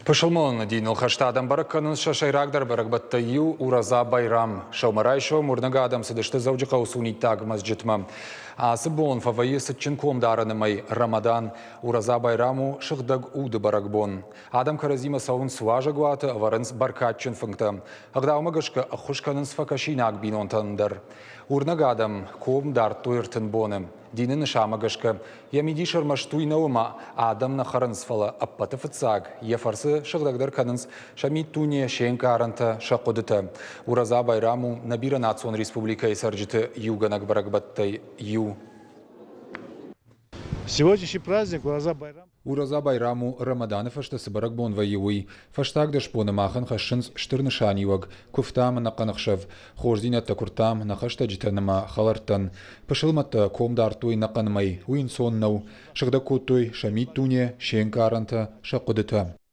Пысылмон диныл хӕст адӕм бӕрӕг кӕнынц сӕ сӕйрагдӕр бӕрӕгбӕттӕй иу Ураза Байрам. Сӕумӕрайсом уырнӕг адӕм цыдысты Дзӕуджыхъӕуы сунниттаг мӕзджытмӕ. Ацы бон фӕвӕййы цытджын комдарӕны мӕй Рамадан. Ураза Байрам у сыгъдӕг уды бӕрӕгбон. Адӕм кӕрӕдзимӕ цӕуынц уазӕгуаты, ӕвӕрынц бӕркадджын фынгтӕ. Ӕгъдаумӕ гӕсгӕ ӕххуыс кӕнынц фӕкӕсинаг бинонтӕн дӕр. Уырнӕг адӕм ком дардтой 30 боны. Дины нысанмӕ гӕсгӕ, йӕ мидис ӕрмӕст уый нӕу ӕмӕ адӕм нӕ хӕрынц, фӕлӕ ӕппӕты фыццаг йӕ фӕрцы сыгъдӕгдӕр кӕнынц сӕ миддуне, се нкъарӕнтӕ, сӕ хъуыдытӕ. Ураза Байрам у нӕ бирӕнацион республикӕйы цӕрджыты иугӕнӕг бӕрӕгбӕттӕй иу. Сегодняшний праздник Ураза Байрам. Ураза Байрам у, Рамаданы фӕстӕ цы бӕрӕгбон вӕййы, уый. Фӕстаг 10 боны махӕн хӕссынц стыр нысаниуӕг. Куывтам ӕнӕхъӕн ӕхсӕв, хорздзинӕдтӕ куырдтам нӕ хӕстӕджытӕн ӕмӕ хӕлӕрттӕн. Пысылмӕттӕ ком дардтой ӕнӕхъӕн мӕй, уый ӕнцон нӕу. Сыгъдӕг кодтой сӕ миддуне, се нкъарӕнтӕ, сӕ хъуыдытӕ.